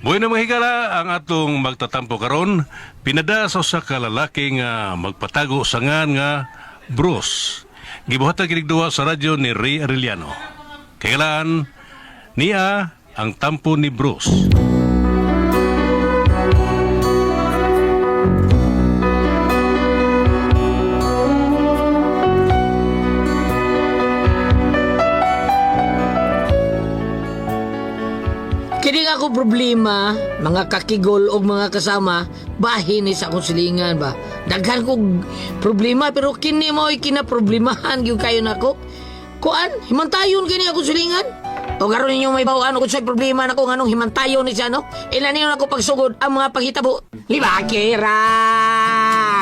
Bueno mga higala, ang atong magtatampo karon pinada sa usa ka lalaki nga magpatago sa ngan nga Bruce. Gibuhatan kinig duwa sa radyo ni Ray Arellano. Kailan niya ang tampo ni Bruce. Kini nga ako problema, mga kakigol o mga kasama, bahin ni sa akong silingan ba. Daghan kog problema pero kini mo ay kinaproblemahan gyud kayo nako. Kuan, himantayon kini akong silingan. O karon ninyo may bawaan kung sa'y problema nako nganong himantayon ni siya no. Ilan ninyo nako pagsugod ang mga panghitabo. Libakira,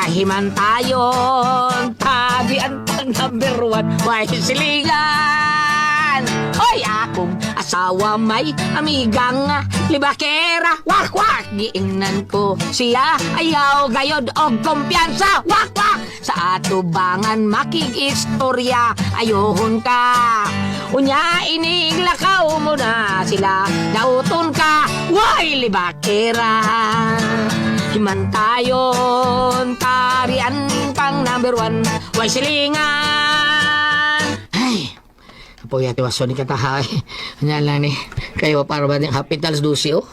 himantayon, tabi ang tag number one, way silingan. Oy, akong asawa may amiga nga libakera. Wak wak, giingnan ko siya ayaw gayod og kumpiyansa. Wak wak, sa atubangan makig-istorya ayohon ka. Unya ining lakaw mo na sila dauton ka. Way libakera. Himantayon, tarian pang number one. Way silingan. Ay, Kapoy ati waso ni kataha. Anya lang ni. Kayo para ba din hapit alas 12 oh.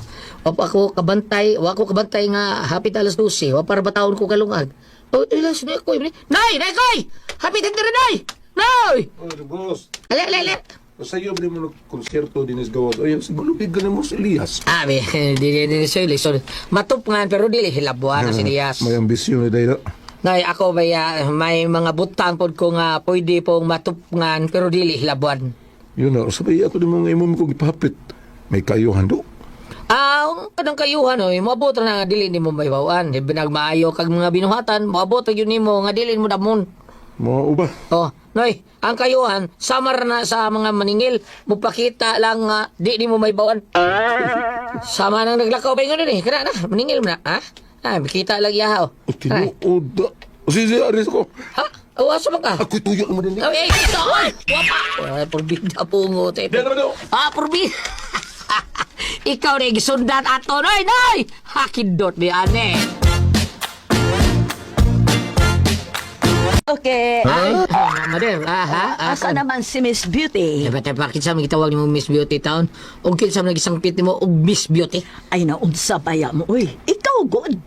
Wa pa ako kabantay, wa ako kabantay nga hapit alas 12. Wa para ba taon ko kalungag. Oh, ilas ni ko. Nay, nay koy. Hapit din nay. Nay. Oh, boss. Ale, ale, ale. Sa iyo ba mo nagkonserto din is gawas? Oy, siguro bigyan mo si Elias. Ah, be, di di di di listen. Matup nga pero dili hilabuan na si Elias. May ambisyon ni Dayla. Nay, ako may, may mga butang pod ko nga pwede pong matupngan pero dili hilabuan. Yun na, sabi ako din mo nga imong kong ipahapit. May kayuhan do. Ah, ang kanang kayuhan oy, moabot ra na nga dili nimo mahibaw-an. Di ba nagmaayo kag mga binuhatan, moabot ra gyud nimo nga dili mo damon. Mao ba? Oh, noy, ang kayuhan samar na sa mga maningil, mupakita lang nga di nimo mahibaw-an. Sama nang naglakaw pa ingon eh, kana na, maningil mo na, ha? Ah, makita lang iya oh. O tinuod da. O sige, aris ko. Ha? O asa man ka? Ako'y tuyo mo din. Oh, eh, ito, oy! Wapa! Ay, purbida pungo, te. Di naman do. Ah, purbi. Ikaw na gisundan ato, noy, noy! Hakidot bi ane. Okay. Ay, mader, ah, ha? Ah, Asa naman si Miss Beauty? Dapat tayo bakit sa mga gitawag nimo Miss Beauty Town? O kinsa man gisangpit nimo og Miss Beauty? Ay naunsa baya mo, uy. Ikaw good.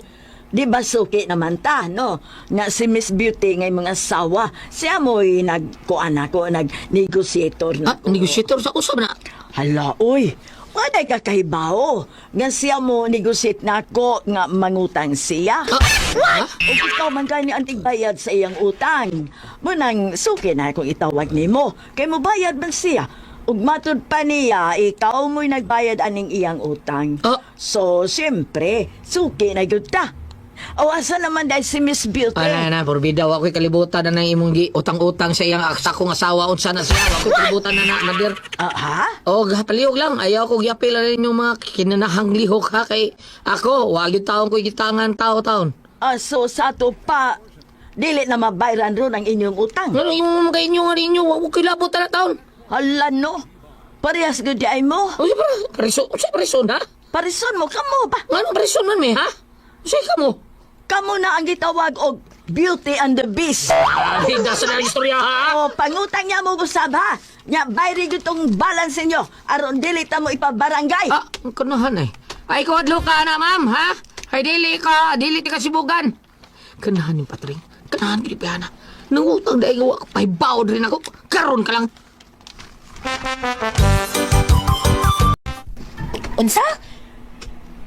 Di ba suki naman ta, no? Nga si Miss Beauty ngay mga sawa. Siya mo'y nagkuan ako, nag-negotiator na Ah, negotiator sa usab na. Hala, uy. Wala'y kakahibaw. Nga siya mo negotiate na ako nga mangutang siya. Ah, What? Ug ikaw man gani ang tigbayad sa iyang utang. Munang suki na akong itawag nimo. Kay mobayad man siya. Ug matud pa niya, ikaw mo'y nagbayad aning iyang utang. Ah. So, siyempre, suki na gyud ta. O asa naman dahil si Miss Beauty? Ala na, porbida wa ko'y kalibutan na ng imong gi utang-utang sa iyang sa akong asawa unsa na siya. Wa ko'y kalibutan na na, mader. Ah, ha? O, palihog lang. Ayaw ko gyapil na inyong mga kinanahang lihok ha kay ako, wa gyud taon ko gitangan tao taon. Ah, so, sa ato pa, dili na mabayran ron ang inyong utang. Ngano yung mga inyo nga ninyo, wa ko kilabot na taon. Hala no, parehas gyud di ay mo. O, siya preso, siya preso na? Parison mo, kamo ba? Ngano preso man mi, ha? Siya ka mo? Kamo na ang gitawag og Beauty and the Beast. Ay, nasa na ang istorya ha? O, pangutang niya mo gusab ha. Nya, bayri gyud tong balance ninyo. Aron dili ta mo ipabarangay. Ah, ang kanahan ay. Ay, kuwadlo ka na, ma'am, ha? Ay, dili ka, dili ka sibugan. Kanahan yung patring. Kanahan, Pilipina. Nangutang dahil gawa ko, pahibaw rin ako. Karon ka lang. Unsa?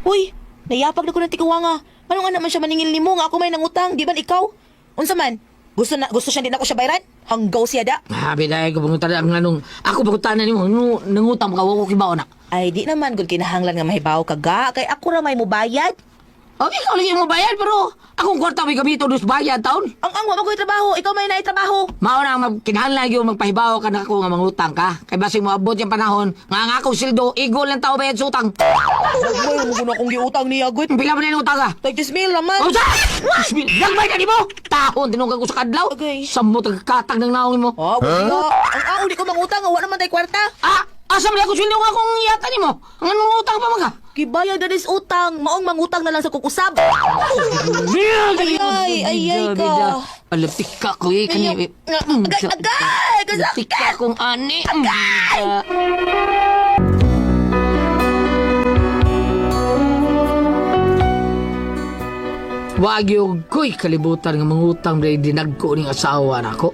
Uy, nayapag na ko ng tikuwa nga. Anong anak man siya maningil nimo nga ako may nangutang, di ba ikaw? Unsa man? Gusto na gusto siya din ako siya bayran? Hanggaw siya da. Habi dahil ko pangutan ang anong, ako pangutan na nimo, nangutang ka, wa ko kibaw na. Ay di naman gud kinahanglan nga mahibaw ka ga kay ako ra may mubayad. O, ikaw lagi mo bayad, pero akong kwarta may gamito dos bayad taon. Ang wa man ko'y trabaho, ikaw may naay trabaho. Mao na, kinahanglan yung magpahibaw ka na ako nga mangutang ka. Kay basing moabot yung panahon, nga ang akong sildo, igol lang tao bayad sa utang. Nagmay mo na akong giutang niya gud. Pila ba na yung utang ka? Tag 10,000 raman. O sa! Nagmay ka nimo! Tahon, tinungkag ko sa kadlaw. Okay. Samot ang katag ng naong mo. Ah, huh? Ang ang di ko mangutang, wa naman tay kwarta. Ah! Asa man ako sildo nga akong iyata nimo? Ang anong utang pa man ka? Gibayad na nis utang, maong mangutang na lang sa kukusab. Ay, ay, ay, ay ka. Alaptik ka ko eh. Kani, Agay, agay! Alaptik ka kung ani. Agay! Wag yung ko'y kalibutan nga mangutang dahil dinagko ning asawa nako.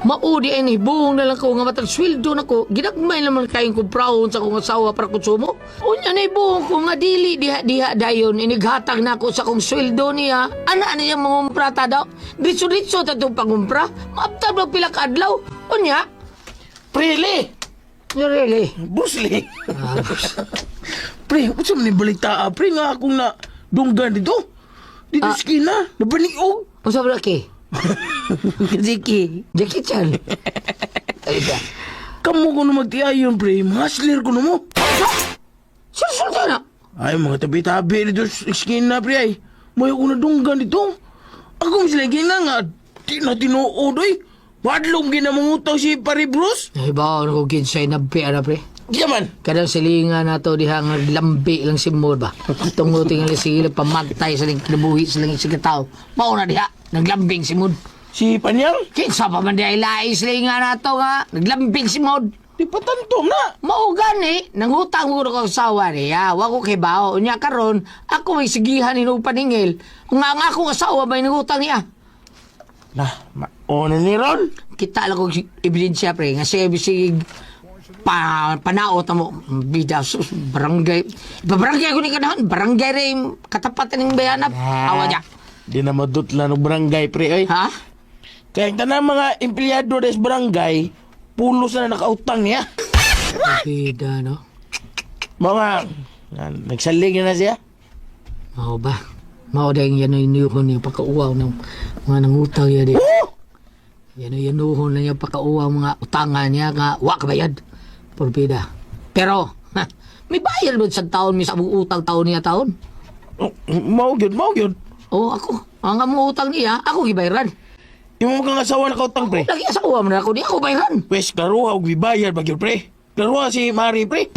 Maudi ay nibuong na lang ko nga matag sweldo nako. Ginagmay naman kayong kumprahon sa akong asawa para konsumo. Unya na ibuong ko nga dili diha diha dayon inighatag nako sa akong sweldo niya. Ana na niya mangumpra ta daw. Ditso-ditso ta itong pangumpra. Maabtab lang pila ka adlaw. Unya, Prele! really. Bruce Lee! Pre, unsa man ni balita ah, pre nga akong na dunggan dito. Dito sa kina, nabaniog. Unsa ba ki? Jackie, Jackie Chan. Ay da. kamo ko na magtiayon pre, mga ko na mo. Sur-sur na. Ay, mga tabi-tabi dito sa eskina pre ay. May ako na dunggan dito. Ako sila gina nga, di na tinuod oy. Wadlong ginamangutaw si Pare Bruce. Ay ba, ano ko kinsay na ana pre. Di man. Kadang silingan na to diha nga lambi lang si Moore ba. Tungo tingali sila pamantay sa ling kinabuhi sa langit sa katao. Mao na diha, naglambing si Moore. Si Panyang, Kinsa pa man diha ilai silingan na to nga, naglambing si Moore. di pa tantom na. Mao gani, nangutang ko ko asawa niya, wa ko kay bao. Unya karon, ako may sigihan ni paningil. Nga nga akong asawa may nangutang niya. Na, mauna ni Ron. Kita lang kong ebidensya pre nga siya bisig pa panaot mo bida sus barangay barangay ko ni kanahan barangay rin katapatan ng bayanap awa niya Di na madutla ng barangay pre oy. ha. Kaya ang tanang mga empleyado des barangay, pulos na nakautang niya. Bida no. Mga, nagsalig na siya. Mao ba, mao dahil yan ay niyuhon niya pagkauwaw ng mga nangutang niya di yan ay yanuhon na niya pagkauwaw mga utangan niya nga wa ka bayad porbida pero ha, may bayad ba sa taon may sa utang taon niya taon. Oh, mao gyud, mao gyud. Oh, ako ang among utang niya ako gibayaran. Yung mga asawa nakautang pre. Lagi asawa mo na ako, di ako bayaran. Pwes, klaruha og gibayad ba gyud pre. Klaruha si Mari pre.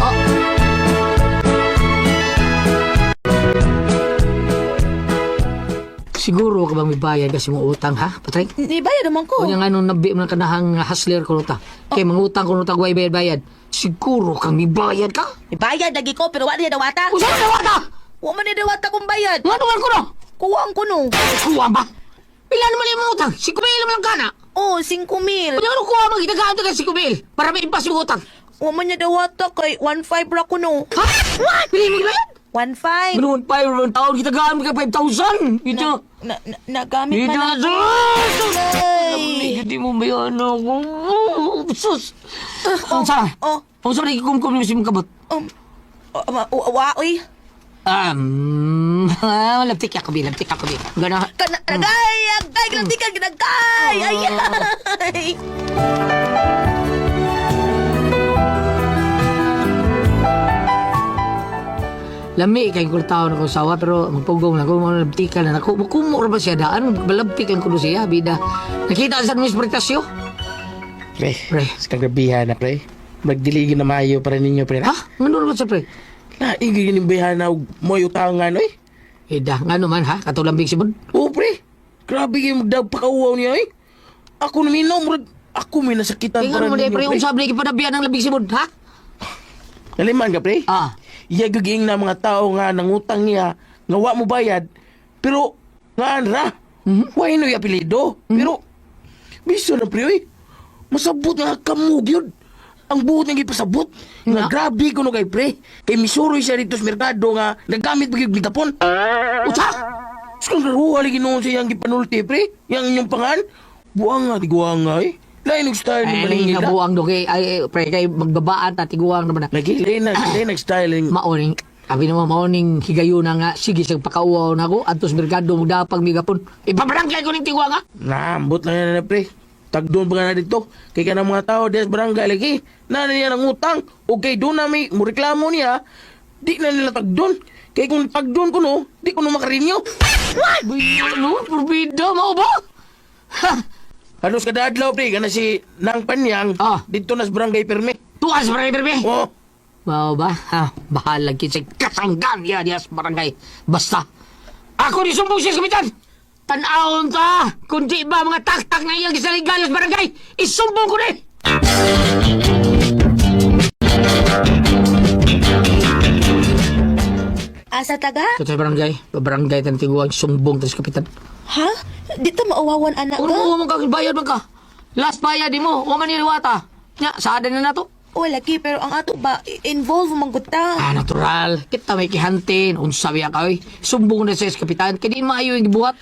Siguro ka bang may bayad kasi mo utang ha, Patrick? Ni bayad naman ko. Unya nga nung nabi mo ng kanahang hustler ko ta. Kay mangutang ko ta way bayad-bayad. Siguro kang may bayad ka? Ni bayad lagi ko pero wa niya dawata. Usa na wata! Wa man niya dawata kung bayad. Nga naman ko no? Kuwang ko no. Kuha ba? Pila naman yung utang? 5,000 naman lang kana. Oh, 5,000. Unya nga kuha man gitagaan ka 5,000 para may impas yung utang. Wa man niya dawata kay 1.5 ra ko no. Ha? What? Pili mo bayad? 1.5. Minuun pa yung taon gitagaan ka 5,000. Ito. Na, na, nagamit Ito. man na. Ay. Hindi mo bayan ako. Sus! Ang sa? Oh, Ang sa nagkikumkum niyo si mong kabot? wa, oy. Labtik ako, bi, labtik ako, bi. Gana. Kana, agay, agay, glatikan, ginagay. Ay, ay. Lami kay kung tao na kong sawa, pero magpugong na ko, mga labtikan na nako. Makumo ra ba siya daan? Balabtik lang ko do siya, bida. Nakita sa Miss Pretasyo? Pre, Pre. sa kagabihan na pre. Magdiligin na maayo para ninyo pre. Ha? Ngano naman sa pre? Na, igigin yung bayhan na og mo'y utangan oy. Ida, ngano man ha? Katulambing si Bud. Oo pre, grabe yung magdagpakauwaw niya oy. Ako naminaw, murag ako may nasakitan Eh, para ngano man ninyo pre, pre. unsa ba ipanabihan ng labing si Bud, ha? Naliman ka pre? Ah. Iya guging na mga tao nga nangutang niya nga wa mo bayad pero nga ra. Wa inoy apelyido. Pero biso na pre oy. Masabot nga kamo gyud. Ang buot nga gipasabot nga Nga. grabe kuno kay pre. Kay misuroy siya dito sa merkado nga nagamit pa gyud gitapon. Usa? Kung karuha lagi noon sa iyang gipanulti pre, yang inyong pangan, buang nga tiguang nga eh. Lain og style ni Ay, maningil na. kabuang do kay ay pre kay magbabaan ta tiguang naman na. Lagi lain na lain nag style ning Maoning abi naman maoning higayuna nga sige sa pakauwaw na ako antos merkado magdapag migapon. Ipabarangay ko ning tiguang ha. Naambot lang yan na pre. Tagdoon pa nga na dito. Kay ka ng mga tao des barangay lagi. Na niya ng utang. O kay doon na may mureklamo niya. Di na nila tagdoon. Kay kung tagdoon ko no, di ko no makarinyo. Ano? Purbida, mao ba? Ha! Halos kada adlaw pre, kana si Nang Panyang Ah. dito na sa barangay permi. Tuas barangay permi. Oh, Mao ba? Ha, bahala kisig kasanggan ya diya sa barangay. Basta, ako ni sumbong siya sa kapitan! Tanawon ta! Kundi ba mga taktak na iyang gisaligan sa barangay, isumbong ko ni! Asa taga? Ito sa barangay, barangay tantiguan, sumbong ta sa kapitan. Ha? Di ta maawawan anak Kung ka? mo man kang bayad man ka, last bayad di mo, wa man niliwata. Nya, saada na nato. O lagi pero ang ato ba involve man gud ta. Ah, natural. Kita may kihantin. Unsa biya ka, oy. Sumbong na sa kapitan. Kaya di maayo yung gibuhat.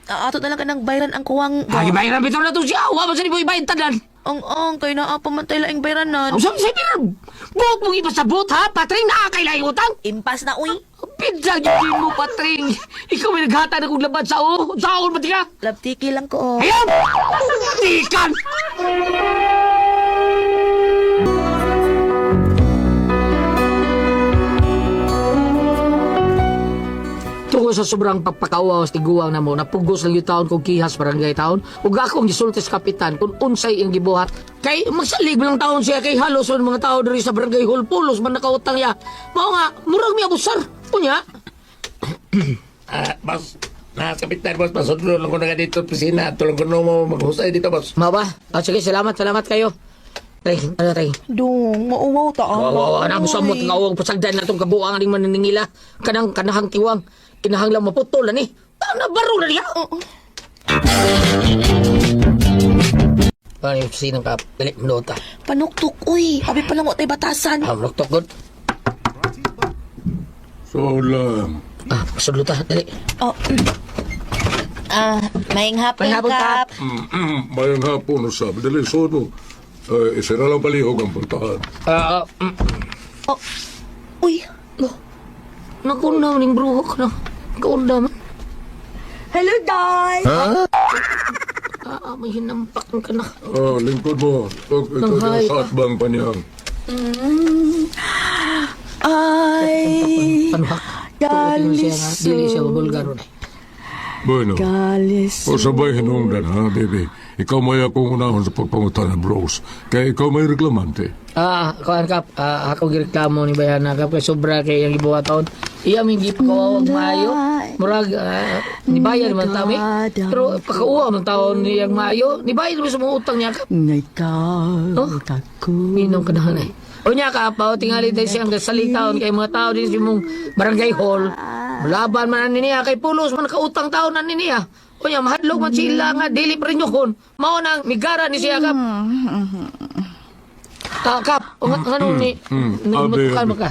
Ato na lang kanang bayran ang kuwang. Ah, gibayaran bitaw na to siya. Wa man sa nibo ibayin tanan. Ang ang kay naa pa man tay laing bayranan. Ang sabi sa inyo, buot mong ipasabot ha, Patring, naa kay laing utang. Impas na uy. Pidya gyud mo, Patring. Ikaw may naghata na kong labad sa o. Saon ba ka? Labtiki lang ko. Oh. Ayaw! Tikan! Tungod sa sobrang pagpakauaw sa tiguang namo, napugos lang yung taon kong kihas barangay taon, ug akong gisulti sa kapitan kung unsay iyang gibuhat. Kay magsalig man lang taon siya kay halos man mga tao diri sa barangay hall pulos man nakautang ya. Mao nga murag mi abusar. Unya, Ah, boss. Na, kapitan, boss. Pasudlo lang ko na nga dito, opisina. Tulong ko na mo maghusay dito, boss. mao ba? Ah, sige, salamat, salamat kayo. Tring, ano tring? Dong, mauwaw ta Wow, ana. wow, wow, na gusto mo nga pasagdan na itong kabuang aning maniningila. Kanang kanahang tiwang, kinahang lang maputol ani. Tang na baro na niya. Oo. Ano yung sinang ka? Dali, nota. Panuktok uy. Abi pa lang wa tay batasan. Ah, nuktok good. So lang. Ah, pasudlo ta, dali. Oh. Ah, maing hapon, Maayong hapon, Kap. Kap. Mayang hapon usab. Dali, sono. Eh, isira lang palihog ang puntahan. Ah, ah, Oh. Uy, no. Naku na, ning bruhok na. Kaunda man. Hello, guys! Ah, ah, may hinampak ka na. Ah, lingkod mo. Ikaw Nanghay sa atbang paniyang. Ay, Panuhak. Tuotin mo siya nga. Dili siya mabulgaro na. Bueno. galis. O sabay hinungdan ha, baby. Ikaw may akong unahon sa pagpangutan ng bros. Kaya ikaw may reklamante. Ah, kuan kap, ah, ako gireklamo ni Bayana kap kay sobra kay iyang gibuhaton. Iya may gipakawag maayo. Murag ah, nibayad man tami. Pero pakauwa man taon niyang maayo. Nibayad man sa mga utang niya kap. Ikaw, Oh. ako. Minom ka na eh. O niya kap, o tingali tayo siyang salitaon kay mga tao din sa imong barangay hall. Laban man ani niya kay pulos man kautang taon ani niya. O niya mahadlok man sila nga dili pa rin yun. Mao nang migara ni siya kap. Ah, kap, o nga ngano ni Abi, nagmutukan abi. man ka.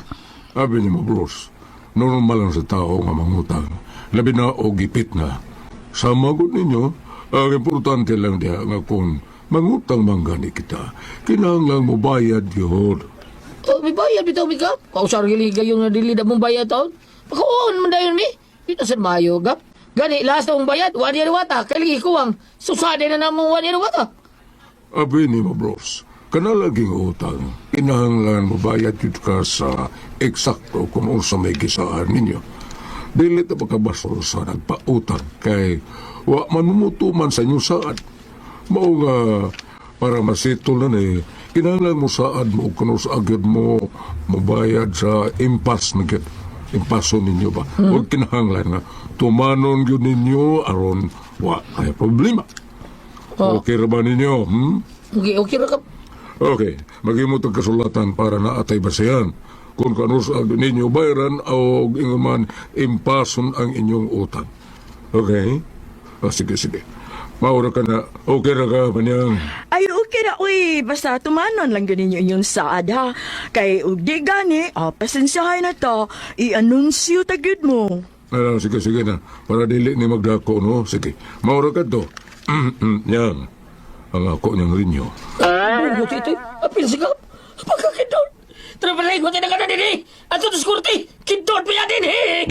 Abi niyo mo, bros. Normal lang sa tao nga mangutang. Labi na o gipit na. Sa magod ninyo, ang importante lang diha nga kung mangutang man gani kita, kinahanglan mo bayad yun. Oh, may bayad bitaw mi kap. Kausar gili gayon nga dili da mong bayad taon. Pakaon man dayon mi. Dito sa mayo gap. Gani last na mong bayad, wani wata. Kay lagi kuwang susade na namong wani wata. Abi ni mo, bros. Kana laging utang, kinahanglan mo bayad yun ka sa eksakto kung unsa may gisaan ninyo. Dili ta pagkabasol sa nagpautang kay wa man mumutuman sa inyong saad. Mao nga para masitol na ni, kinahanglan mo saad mo kung sa agyod mo mobayad sa impas na gyud. Impaso ninyo ba? Huwag kinahanglan nga tumanon gyud ninyo aron wa ay problema. Okay ra ba ninyo? Hmm? Okay, okay ra kap. Okay, maghimo tag kasulatan para naatay basehan. Kung kano sa ninyo bayaran o ingon man impason ang inyong utang. Okay? O, sige, sige. Maura ka na. Okay ra ka, manyang. Ay, okay na, uy. Basta tumanon lang ganin yung inyong saad, ha? Kay, ug di gani, ah, pasensyahay na to. I-anunsyo tagid mo. Ano, sige, sige na. Para dili ni magdako, no? Sige. Maura ka to. Yang. Ang ako niyang rinyo. Bugot ito. Apil si kap. Pagkakindon. Trabalay ko tinaganan din eh. Ato to skurti. Kindon pa yan din eh.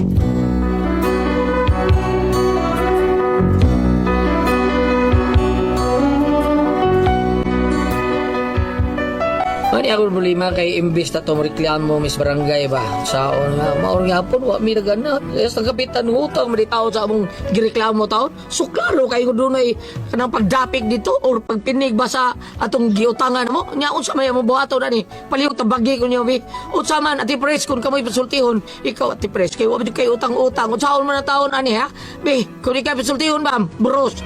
Mani ako problema kay imbis na tong reklamo Miss Barangay ba. Saon nga maor gyapon wa mi nagana. Sa kapitan utang man taon sa among gireklamo taon. So klaro kay kung dunay kanang pagdapik dito or pagpinig ba sa atong giutangan mo. Nya unsa may mo buhaton ani? Palihog tabagi ko niyo bi. Unsa man Ate Pres kung kamoy pasultihon, ikaw Ate Pres kay wa man kay utang-utang. Unsaon man ang taon ani ha? Bi, kung ikaw pasultihon ma'am, bros.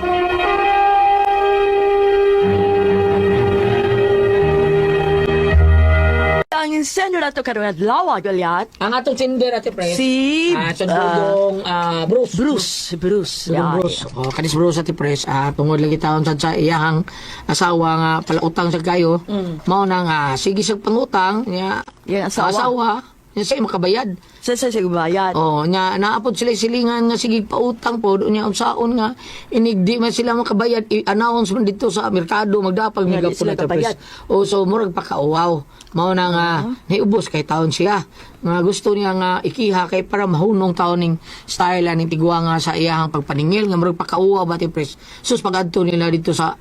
Ang sender ato karong adlaw, Goliath. Ang atong sender Ate Pres. Si, sa dugong Bruce. Bruce, Bruce. Dugong Bruce. Oh, kanis Bruce Ate Pres, tungod lagi taon sad sa iyahang asawa nga palautang sa kayo. Mao na nga sige sa pangutang niya. Iyang asawa. Asawa. Niya siya makabayad. Sa bayad. Oh, nya naapod sila silingan nga sige pautang pod unya unsaon nga inig di man sila makabayad i-announce man dito sa merkado magdapag Nga, miga di po sila na Ate Pres. kabayad. O so murag pakauwaw. Mao na nga niubos kay taon siya. Nga gusto niya nga ikiha kay para mahunong taon ning style aning tigwa nga sa iyahang pagpaningil nga murag pakauwaw ba Ate Pres. Sus pagadto nila dito sa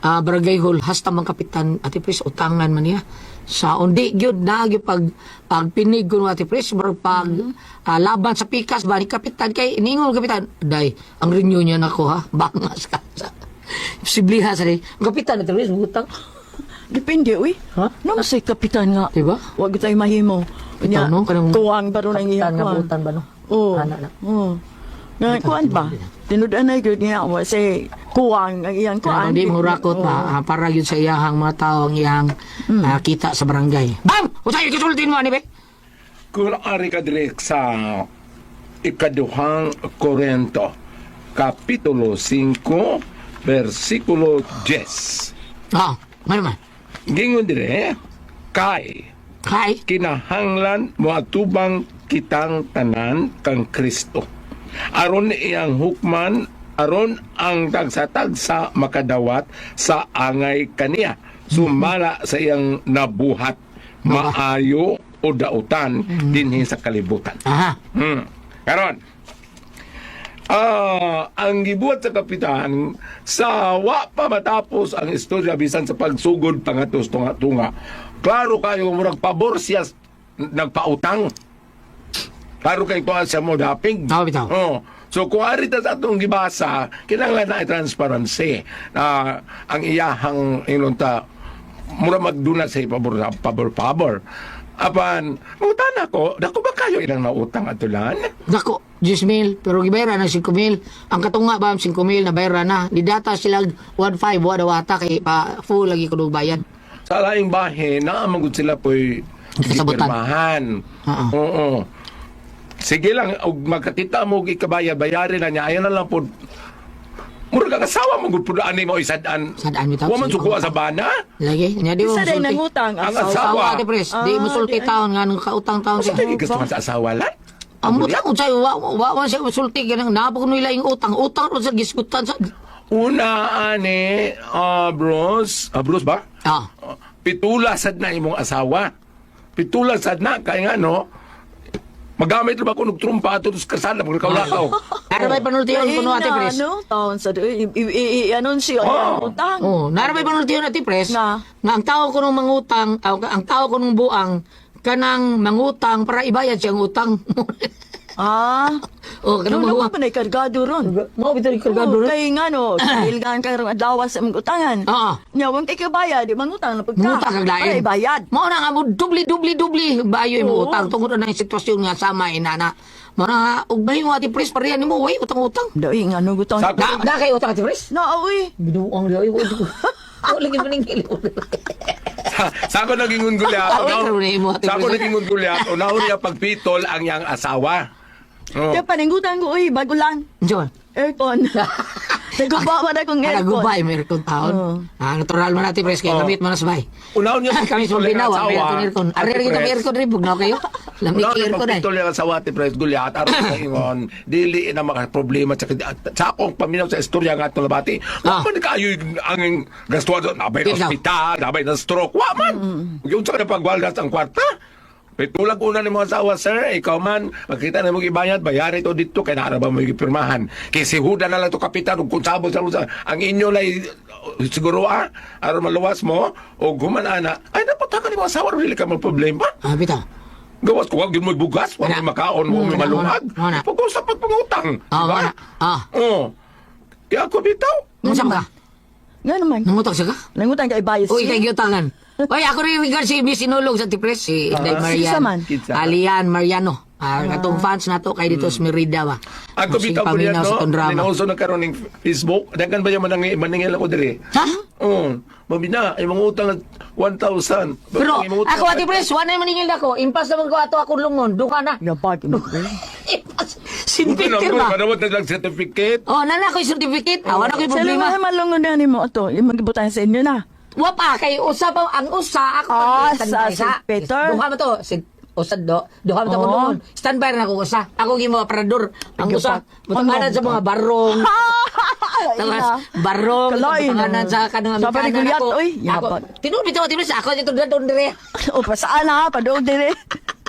barangay hall hasta man kapitan Ate Pres utangan man niya. Sa undi gyud na gyud pag pagpinig kuno Ate Pres murag pag laban sa pikas ba ni kapitan kay ningon kapitan day ang renew niya nako ha bangas ka sa sibliha sa ni ang kapitan Ate Pres utang. Depende, uy. Ha? No, say kapitan nga. Diba? Wag tayo mahimo. Bitaw, no? Kanang kuwang ba ron ang iyang kapitan nga kuwang? buutan ba, no? Oo. Ana na. Oo. Nga, kuwan ba? Tinud-anay gyud niya, wa say kuwang ang iyang kuwan. Kuan di mo rakot ba para gyud sa iyahang mga tao ang iyahang kita sa barangay. Bam! Usay gisultin mo ani be? Kung ari ka diri sa ikaduhang Korento, Kapitulo 5, versikulo 10. Ah, ngano man? Gingon dire, kay Kay kinahanglan moatubang kitang tanan kang Kristo. Aron iyang hukman, aron ang tagsa-tagsa makadawat sa angay kaniya, sumala sa iyang nabuhat, maayo o dautan dinhi sa kalibutan. Aha. Karon. Ang gibuhat sa kapitan sa wa pa matapos ang istorya bisan sa pagsugod pangatos tunga-tunga. Klaro kayo murag pabor siya nagpautang. Klaro kay tuwa siya mo dapig. Tao, bitaw. Oh. So kung ari ta sa atong gibasa, kinahanglan na transparency. Na ang iyahang ingon ta mura magduna sa pabor pabor pabor. Apan, mutana ko, dako ba kayo ilang nautang atulan? Dako, 10 mil, pero gibayra na 5 mil. Ang katunga ba, 5 mil na bayra na. Di data sila 1.5, wala wata kay pa full lagi ko bayad. Sa laing bahe, naamagod sila po'y Kasabutan. gipirmahan. Oo. Oo. Sige lang, og magkakita mo og ikabaya, bayarin na niya. Ayaw na lang po. Murag ang asawa mo, gud po ani mo isadaan. Sadaan bitaw, Wa man sige, sukuha pangutang. sa bana. Lagi, nya di mo Isa day musulti. nangutang Ang asawa. asawa. Asawa, Ate Pres, di Ah, musulti di ay. taon nga nung kautang taon Sa siya. tayo gusto sa asawa lang? Ang utang unsay wa wa wa siya musulti ganang nabog nila yung utang. Utang ro sa gisgutan sa. Una, ani, bros. Bros ba? Ah. Pitula sad na imong asawa. Pitula sad na, kaya nga, no? Magamit ba ko og trumpa ato sa kasada, magkaw-lakaw. Nara may panultihon kuno Ate Pres. Ano? Taon sa i-anunsyo ang iyang utang. Oh, nara may panultihon Ate Pres. Na. Nga ang tao kunong mangutang, ang tao kunong buang kanang mangutang para ibayad siyang utang. Ah. Oh, kanang Doon mahuwa. ako pa naikargado ron. Mao bitaw yung kargado Oo, ron. Kay nga no, ilgan ka ron adlaw sa imong utangan. Oo. Nya wang kay kabayad, di mangutang na pagka. Mangutang kag lain. Para ibayad. Mao na nga mo dubli dubli dubli bayo imo Oo. utang tungod na yung sitwasyon nga sama inana. Mao na nga og bayo Ate Pres pareha nimo way utang-utang. Dai nga no gutang. Sa- Na, na kay utang Ate Pres? Na uy. Binuang daw ko. Wala lagi maningil. Sa ako naging gulyato. Away karon ni imo, Ate Sa ako Pres. naging gulyato, naon niya pagpitol ang iyang asawa. Oh. Kaya paninggutan ko uy, bago lang. John. Aircon. Naguba man akong aircon. Nagubay may aircon taon. Oo. Ah, natural man natin pres kay Oo. gamit man sa bay. Unahon niya Kami sa pagpitol ang Binawa, asawa, may aircon aircon. Ate Arre kita may Pres. aircon rin bugnaw kayo. Lamig Unahon niya aircon ay. pagpitol ang asawa, Ate Pres, gulyat, aron sa ingon, dili na makaproblema sa sa akong paminaw sa istorya nga atong nabati. Ah. Wa man kaayo ang gastuhan doon, nabay Bitaw. na ospital, nabay na stroke, wa man. Yung sa pagwaldas ang kwarta. Pitulag una ni mga asawa, sir. Ikaw man, makita na mo gibayad, bayari to dito, kay naara ba mo gipirmahan. Kay si Huda na lang to kapitan, ug kung sabot sa usa, ang inyo lay siguro aron maluwas mo, o human ana, ay dapat ka ni mga asawa, dili ka problema. Ah, bitaw. Gawas ko, wag yun mo'y bugas, wag Wala. mo'y makaon, wag mo'y Wala, maluwag. wala, wala. Pag-usap pag pangutang. Ah, diba? wala. Ah. Oo. Kaya ako bitaw. Unsa ka? Nga naman. Nangutang siya ka? Nangutang kay bayad Uy, siya. kay giutangan. Uy, ako rin regard si Miss Inulog sa Tipres, si Inday Marian. Kinsa man? Kinsa? Alian Mariano. Ah, katong fans na to kay dito sa Merida ba. Ako Sige, bitaw ko niya, paminaw sa no? itong drama. Ninauso na karon ng Facebook. Daghan ba yung manangil ako diri? Ha? Oo. Mabina, ay mga utang at 1,000. Pero Ay, mga utang ako ati Pres, wala na maningil ako. Impas naman ko ato akong lungon. Duka na. Yapag mo. Impas. Sin Buti na Peter ako, ba? Manawat na lang certificate. Oh, nana ko yung certificate. Ah, wala ko yung Sila problema. mga malungon na nimo ato. Imong gibutan sa inyo na. Wa pa kay usa pa ang usa ako Ah, standby sa St. Peter. Duha man to si usa do duha man to Oh. ako doon. Standby na ako usa. Ako gimo aparador. Ang usa butanganan sa mga barong. Tapos barong Kalain, butanganan oh. sa kanang Sa Amerikanan Goliath, ako. oy, Ako yapat. tinuod bitaw tinuod sa ako dito doon dire. O pasaan ha, padoog dire.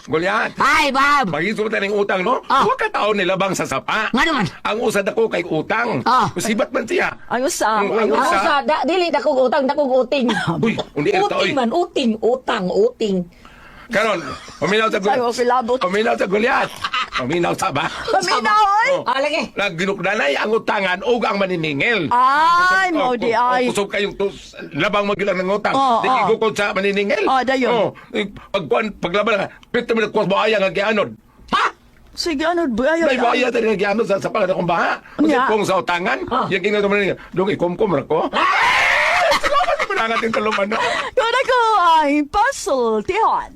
Goliath. Ay, bab. Magisulot na ng utang, no? Ah. Huwag ka taon nila bang sa sapa. Nga naman. Ang usad ako kay utang. Ah. Musibat man siya. Ang usa. Ang Ang usa. usa da, dili dakog utang dakog uting. Uy, undi ito, Uting oy. man, uting, utang, uting. Karon, uminaw sa Sabi ko, kilabot. Uminaw sa Goliath. Uminaw sa ba? Paminaw oy. Oh. Ah, lagi. Nagginukdanay ang utangan ug ang maniningil. Ay, mao di ay. Kusog kayong tus, labang magilang ng utang. Oo, Di oo. igukod sa maniningil. Oo, dayon. Oh, pagkuan paglaban nga, pito mi nagkuwas mo aya nga gianod. Ha? Sige, ano, buaya. Nay mo aya tani nga gianod sa pangalan akong baha. Kasi Nya. kung sa utangan, Ah. yang ginoo maniningil, dong ikumkum ra ko. Salamat mo na ang ating kaluman, no? Kuna ko ay pasultihan.